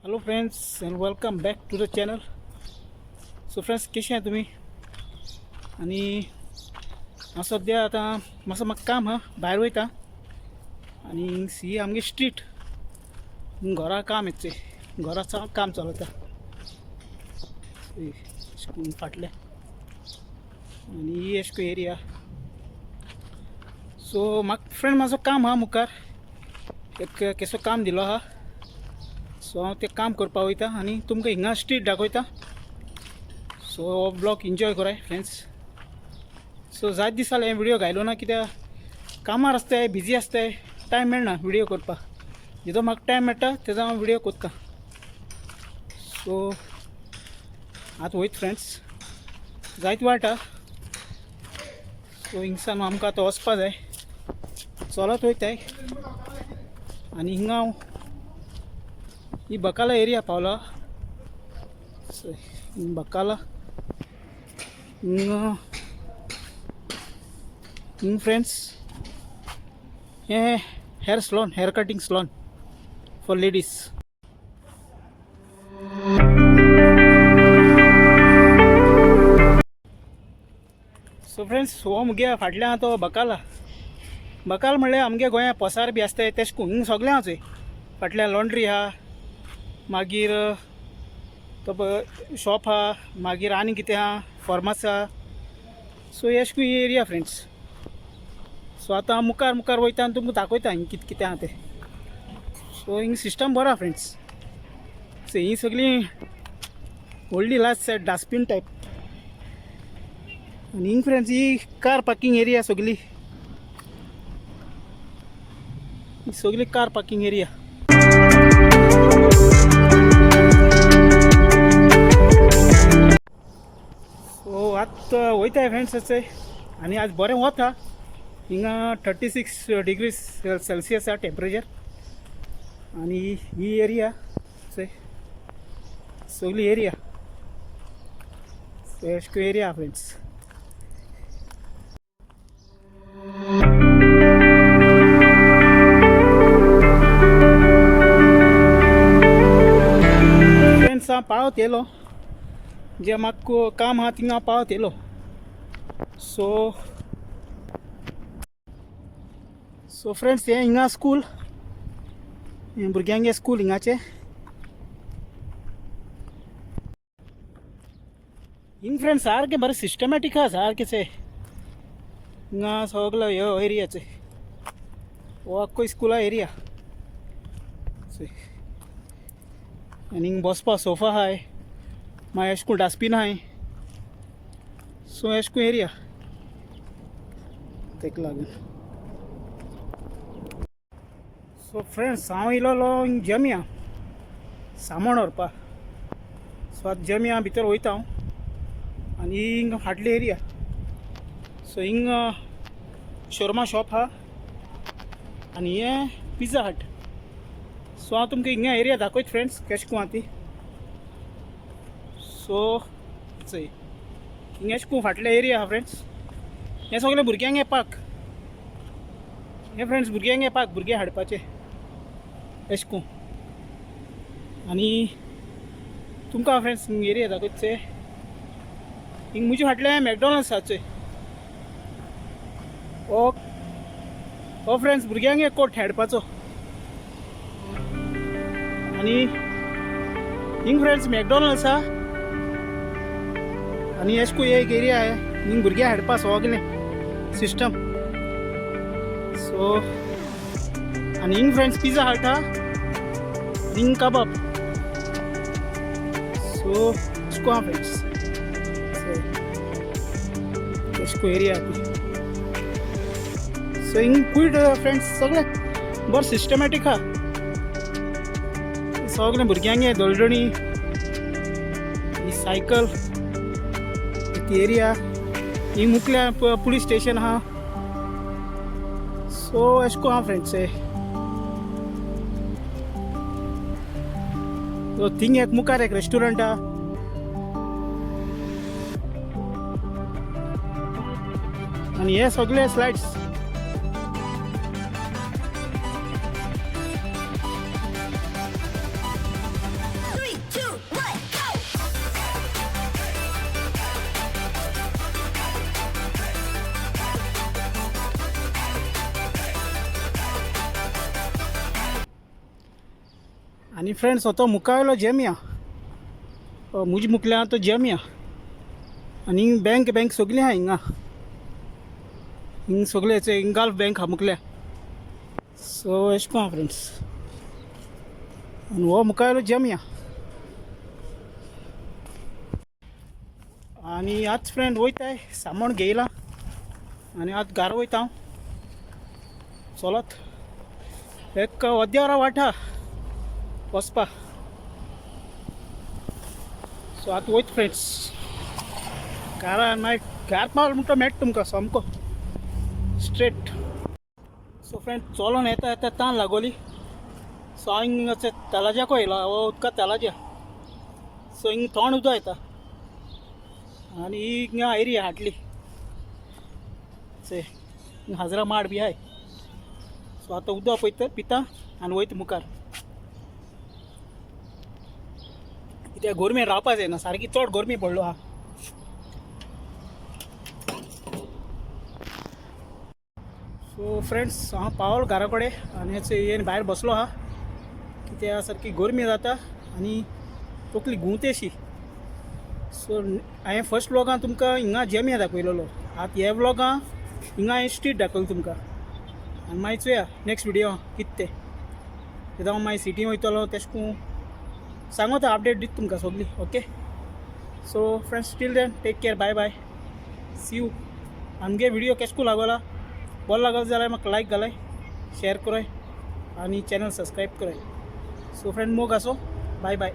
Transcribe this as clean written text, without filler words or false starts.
Hello friends and welcome back to the channel. So friends, कशें आहा तुमी? आनी हांव सद्या आतां मातसो म्हाका काम आहा, भायर वयता. आनी ही आमगे स्ट्रीट, घरा काम येतचें, घरा काम चलता फाटलें. आनी ही अशें करून एरिया. सो म्हाका फ्रेंड मातसो काम आहा, मुखार एक केसो काम दिलो आहा. सो हांव तें काम करपा वयता आनी तुमकां हिंगा स्ट्रीट दाखयता. सो हो ब्लॉग एन्जॉय कराय फ्रेंड्स. सो जायत दीस जाले हांवें व्हिडियो घायलो ना, कित्याक कामार आसताय, बिजी आसताय, टायम मेळना व्हिडियो करपाक. जेदो म्हाका टायम मेळटा तेजो हांव व्हिडियो करता. सो आतां वयता फ्रेंड्स, जायत वाट आहा. सो हिंगसान आमकां आतां वचपा जाय, चलत वयताय. आनी हिंगा हांव ही बकाला एरिया पावला. बकाला हिंगा हिंग फ्रेंड्स हे hair salon, hair cutting salon for ladies. So friends, हो मुगे फाटल्यान आहा तो बकाला. बकाल म्हणल्यार आमगे गोंया पसार बी आसताय तेश करून हिंग सगळें आहा. फाटल्यान लॉन्ड्री आहा, मागीर तो शॉप आहा, मागीर आनी कितें आहा, फार्मास आहा. सो अशें करून ही एरिया फ्रेंड्स. सो आतां हांव मुखार मुखार वयता आनी तुमकां दाखयता हिंग कितें कितें आहा तें. सो हिंग सिस्टम बरो आहा फ्रेंड्स. सो ही सगळीं व्हडली लास्ट सायड डस्टबीन टायप. आनी हिंग फ्रेंड्स ही कार पार्किंग एरिया सगळी, ही सगळी कार पार्किंग एरिया. सो आतां वयताय फ्रेंड्स अशें. आनी आज बरें वता हिंगा, 36 डिग्री सेल्सियस आहा टेम्परेचर. आनी ही एरिया सगळी एरिया, सो अशें करून एरिया फ्रेंड्स. फ्रेंड्स, हांव पावत येयलो, जे म्हाका काम आहा थिंगा हांव पावत येयलो. सो सो फ्रेंड्स, हें हिंगा स्कूल, हें भुरग्यांगे स्कूल हिंगाचें. हिंग फ्रेंड्स सारकें बरें सिस्टमॅटीक आहा सारकेंचें. हिंगा सगलो ह्यो एरियाचे, हो आख्खो स्कुला एरिया. आनी हिंग बसपा सोफा आहाय, मागीर अशें करून डस्टबीन आहाय. सो अशें करून एरिया तेका लागून. सो फ्रेंड्स, हांव येयलोलो हिंग जमिया सामान व्हरपा. सो आतां जमिया भितर वयता हांव. आनी हिंग फाटली एरिया. सो हिंग शोरमा शॉप आहा आनी हें पिझ्झा हट. सो हांव तुमकां हिंगा एरिया दाखयता फ्रेंड्स, कशें करून आहा ती. सो चोय, हिंगा अशें करून फाटले एरिया आहा फ्रेंड्स. हें सगळें भुरग्यांगे पार्क हें फ्रेंड्स, भुरग्यांगे पार्क, भुरगे हाडपाचे अशें करून. आनी तुमकां फ्रेंड्स एरिया दाखयता. हिंग म्हजे फाटल्यान मॅकडॉनल्ड्स आहा चोय. हो हो फ्रेंड्स भुरग्यांक कोर्ट खेळपाचो. आनी हिंग फ्रेंड्स मॅकडॉनल्ड्स आहा. आनी अशें करून एक एरिया आहे, हिंग भुरग्यां हाडपा सगळें सिस्टम. सो आनी हिंग फ्रेंड्स पिझ्झा हट आहा, हिंग कबाब. सो अशें करून आहा फ्रेंड्स, अशें करून एरिया ती. सो हिंग क्विट फ्रेंड्स सगळें बरें सिस्टमॅटीक आहा सगळें. भुरग्यांगे दळदणी, ही सायकल, ती एरिया. ही मुखल्या पुलीस स्टेशन आहा. सो अशें करून आहा फ्रेंड्स. सो थिंग एक मुखार एक रेस्टोरंट आहा. आनी हे सगळे स्लायड्स. आनी फ्रेंड्स हो तो मुखावेलो जेमिया, मुज मुखल्या तो जेमिया. आनी हिंग बँक बँक सगळी आहा हिंगा, हिंग सगळे हिंग गल्फ बँक आहा मुखल्या. सो अशें करून आहा फ्रेंड्स. आनी हो मुखावेलो जेमिया. आनी आज फ्रेंड वयताय सामान घेयला आनी आज घरा वयता हांव. चलत एक अर्द्या वरां वाट आहा वचपा. सो आतां वयता फ्रेंड्स घरा. मागीर घार पावलो म्हणटा मेळटा तुमकां सामको स्ट्रेट. सो फ्रेंड, चलोन येता येता तान लागोली. सो हांव हिंगा तलाजाको येयला, हो उदका तलाजा. सो हिंग थोंड उदक येता आनी ही हिंगा एरिया हाडली से हाजरा माड बी आहाय. सो आतां उदक पयता, पिता आनी वयता मुखार, कित्याक गोरमेन रावपा जायना, सारकी चड गरमी पडलो आहा. सो फ्रेंड्स, हांव पावलो घरा कडेन आनी येवन भायर बसलो आहा, कित्याक सारकी गरमी जाता आनी तकली घुंवतेशी. सो हांवें फर्स्ट व्लॉगान तुमकां हिंगा जेमिया दाखयलेलो, आतां हे व्लॉगान हिंगा हांवें स्ट्रीट दाखयलो तुमकां. आनी मागीर चोया नेक्स्ट विडियो कितें तें. तेन्ना हांव मागीर सिटी वयतलो, तेश करून सांगता, अपडेट दिता तुमकां सगली. Okay, so friends, till then take care, bye bye, see you. आमगे विडियो केशको लागोला, बरो लागलो जाल्यार म्हाका लायक घालाय, शेअर कराय आनी चॅनल सबस्क्रायब कराय. सो फ्रेंड, मोग आसो, बाय बाय.